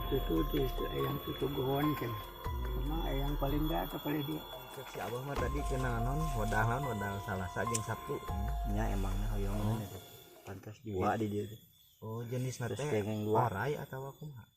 Itu di ayam tutugon kan. Cuma ayam paling enggak atau paling dia. Si abah mah tadi kena non wadah non wadah Salasa jeung Sabtu. Nya emangnya hoyong itu. Pantas dua di dia. Oh, jenisna teh orai atawa kumaha?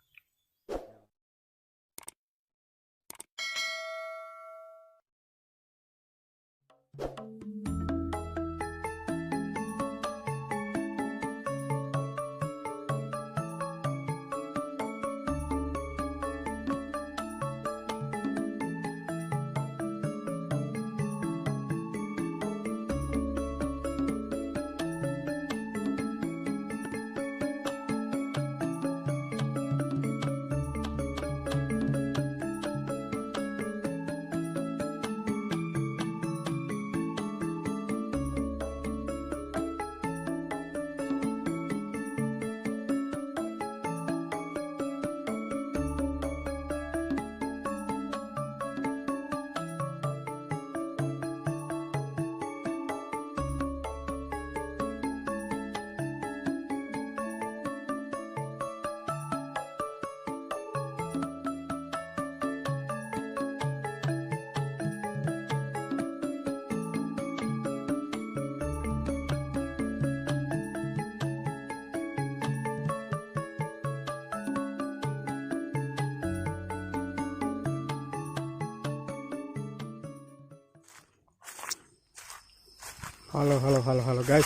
Halo halo halo halo guys.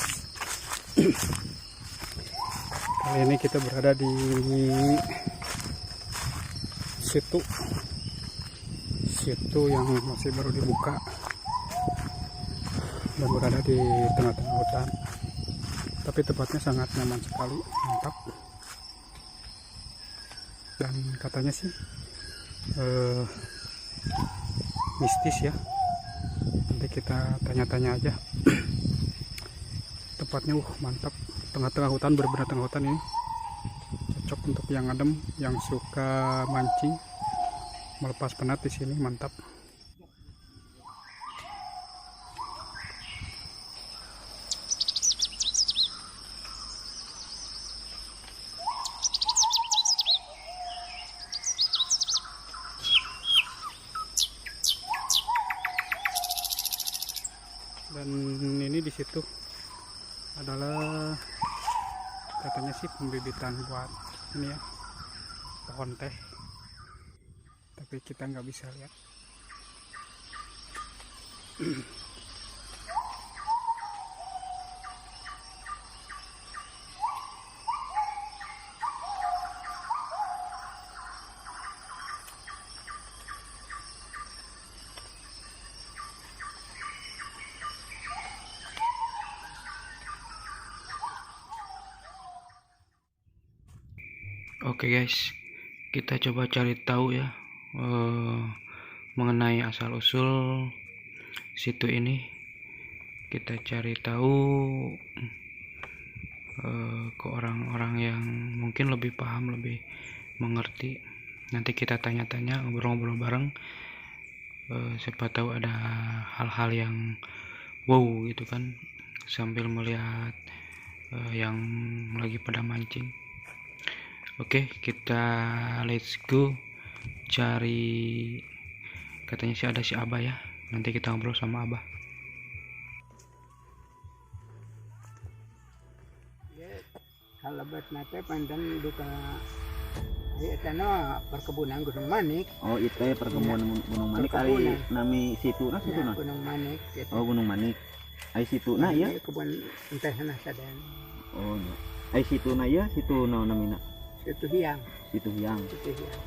Kali ini kita berada di situ yang masih baru dibuka dan berada di tengah-tengah hutan, tapi tempatnya sangat nyaman sekali, mantap. Dan katanya sih mistis ya, nanti kita tanya-tanya aja. Tempatnya mantap, tengah-tengah hutan, benar-benar tengah hutan ini. Cocok untuk yang adem, yang suka mancing, melepas penat di sini, mantap. Dan ini di situ adalah katanya sih pembibitan buat ini ya, pohon teh, tapi kita nggak bisa lihat. Oke guys, kita coba cari tahu ya mengenai asal usul situ ini. Kita cari tahu ke orang-orang yang mungkin lebih paham, lebih mengerti. Nanti kita tanya-tanya, ngobrol-ngobrol bareng. Siapa tahu ada hal-hal yang wow gitu kan, sambil melihat yang lagi pada mancing. Oke, kita let's go cari, katanya sih ada si Abah ya. Nanti kita ngobrol sama Abah. Ya, kalau buat mate pandan duka itu no perkebunan Gunung Manik. Oh, itu ya perkebunan ya. Gunung Manik ari nami situ nah situ nah. Gunung Manik gitu. Oh, Gunung Manik. Ai situ nah ya. Kebun entah nah sadayana. Oh, ya. Ai situ nah ya, situ naon namina? Situ Hiang. Situ Hiang. Situ Hiang.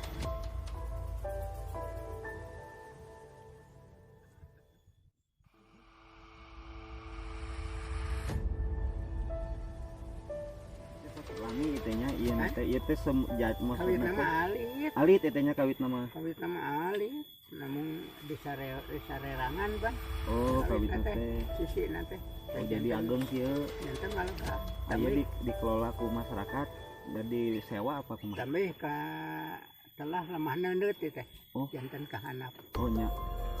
Lami itu nya ieu teh ieu teh kawit nama alit. Alit itu nya kawit nama. Kawit nama alit. Namun di sarerangan, Bang. Oh, kawit teh. Sisi teh. Oh, jadi ageng kieu. Janten malah. Aya dikelola ku masyarakat. Jadi sewa apa kumaha? Tambih ka telah lemah neundeut teh. Oh. Janten ka handap. Oh nya.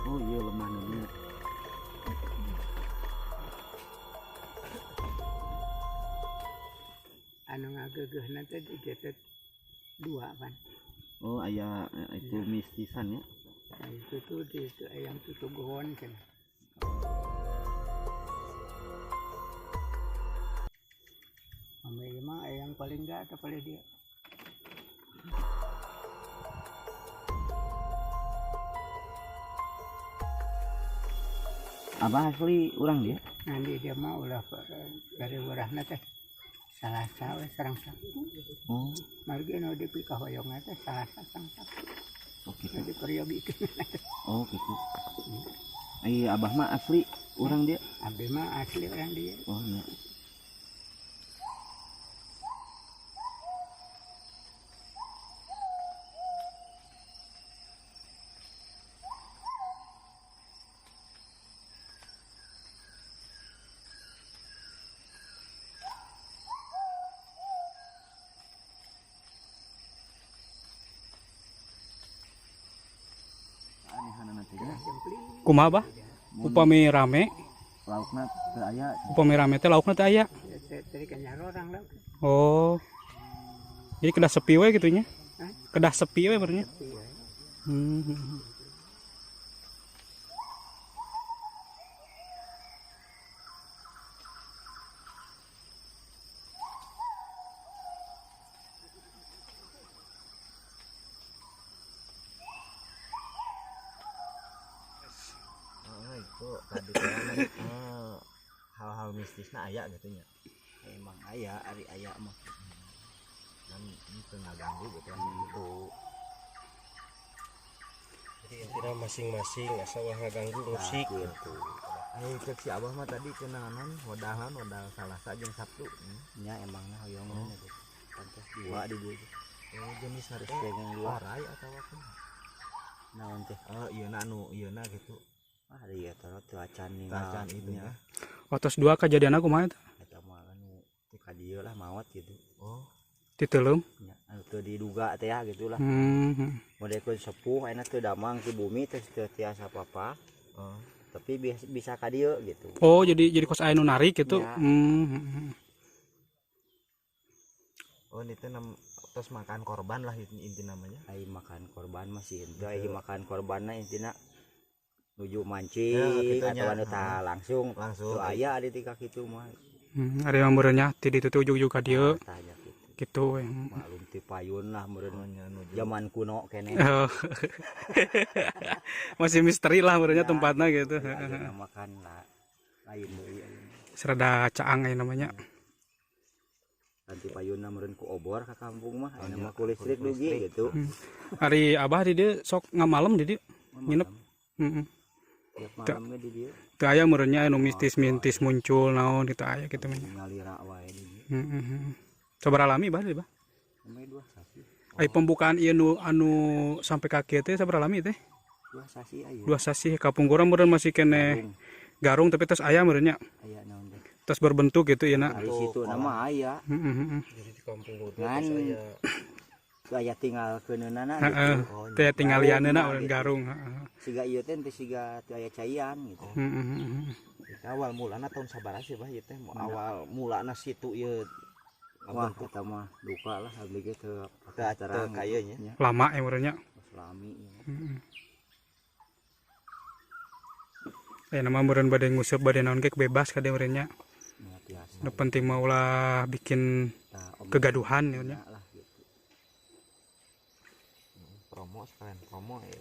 Oh iya lemah neundeut. Anu ngageugeuhna teh digetet dua pan. Oh, aya itu mistisan ya. Nah, itu tuh di itu ayam tutugon kan. Mami mah ayam paling enggak atau paling dia. Abah asli urang dia? Nanti dia mah ulah dari urahna teh Salasa we sareng Sabtu. Oh, Margi nu dipikahoyongna teh Salasa sareng Sabtu. oh gitu. Nu diperyogikeun. Oh gitu. Ai abah mah asli urang dia? Abdi mah asli orang dia. Oh iya. Kumaha bah? Upami rame, Laukna teu aya. Upami rame teh laukna teh aya. Tadi kan orang lauk. Oh. Jadi kedah sepi we gitu nya. Hah? Kedah sepi we berarti. Iya. Hmm. Oh, itu tadi kan hal-hal mistisna aya gitu nya. Emang aya, ari aya mah. Kan itu ngaganggu gitu kan gitu. Jadi intinya masing-masing asal ulah ngaganggu musik gitu. Ayo cek si abah mah tadi kenalan wadahan wadah Salasa jeung Sabtu. Nya emangna hoyong gitu. Pantes dua di dieu. Oh, jenisna teh Terus dua. orai atawa kumaha? Naon teh? Oh, ieu na anu ieu na gitu. Ah, ieu teh teu acan ningal. Acan itu nya. Watos dua kejadian kumaha eta? Eta mah kan teu ka dieu lah maot gitu. Oh, Titeuleum. Nya anu teu diduga teh ya gitulah. Hmm. Modekeun sepuh ayeuna teu damang ti bumi teh teu tiasa apa-apa. Oh. Tapi bisa ka dieu gitu. Oh, jadi kos aya nu narik gitu. Ya. Hmm. Oh, itu tos makan korban lah inti namanya. Ai makan korban mah sih henteu, ai makan korbanna intina nuju mancing Ya, gitu nya. atau anu tah langsung Langsung. teu aya di tika kitu mah. Ada yang meureunnya ti ditu teh ujug-ujug ka dieu Tah nya kitu. gitu we. Maklum ti payun lah meureun Oh, nya nuju. zaman kuno keneh. Oh. Masih misteri lah meureunnya Ya, tempatnya gitu. Ayeuna makan lah lain deui ayeuna. Serada caang aya namanya. Ganti payunna meureun ku obor ka kampung mah ayeuna Oh, mah ku listrik ku dugi listrik. gitu. Ari abah di dieu sok ngamalem di dieu. Nginep. Heeh. Tiap malam ge di dieu. Teu aya meureunnya anu mistis-mistis muncul naon gitu aya gitu mah. Ngalira wae di dieu. Heeh. Sabaraha lami bah di bah? Sampai 2 sasi. Ai pembukaan ieu nu anu sampai ka kieu teh sabaraha lami teh? 2 sasi aya. 2 sasi kapungkur meureun masih keneh garung tapi tos aya meureun nya. Aya naon teh? Tos berbentuk gitu ieu na. Ari situ nama aya. Heeh heeh. Jadi di kampung gue Ngan saya aya tinggal keuneunana Heeh. gitu. Teh tinggal lianeuna Garung, urang gitu. garung heeh. Siga ieu teh teu siga teu aya caian gitu. Heeh heeh. Itu awal mulana tahun sabaraha sih bah ieu teh awal mulana situ ieu Wah, eta mah duka lah abdi ge teu teu terang kaya nya. nya. Lama ya meureun nya. Geus lami ieu. Heeh. Aya nama meureun bade nguseup bade naon ge bebas ka dieu meureun nya. Nya tiasa. Nu penting mah ulah bikin Tah, om- kegaduhan ya nya. lah gitu. Promo sekalian promo ya.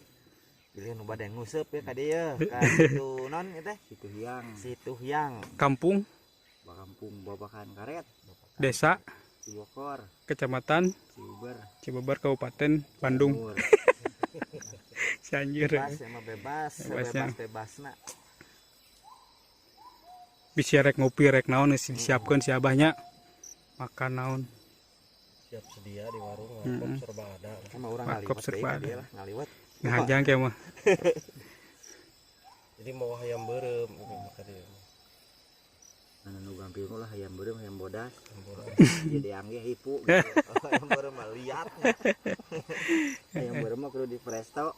Pilih nu bade nguseup ya ka dieu ka situ non ieu teh. Situ hiang, Situ Hyang. Kampung, kampung Babakan Karet, desa, Cibokor, kecamatan Ciuber, Cibeber, Kabupaten Bandung, Timur. Cianjur. Bebas emang bebas, Bebasnya. bebas bebasna. Bisa rek ngopi rek naon geus disiapkeun si abahnya. Makan naon. siap sedia di warung warkop serba ada. Sama urang Warkop ngaliwet deui serba ka ada. dieu lah, ngaliwet. Ngahajang kayak mah. Jadi mau hayam beureum gitu maka dia. Anu nu gampil mah lah hayam beureum, hayam bodas. Hayam bodas. Jadi angge hipu gitu. Hayam beureum mah liat. Hayam beureum mah kudu di presto.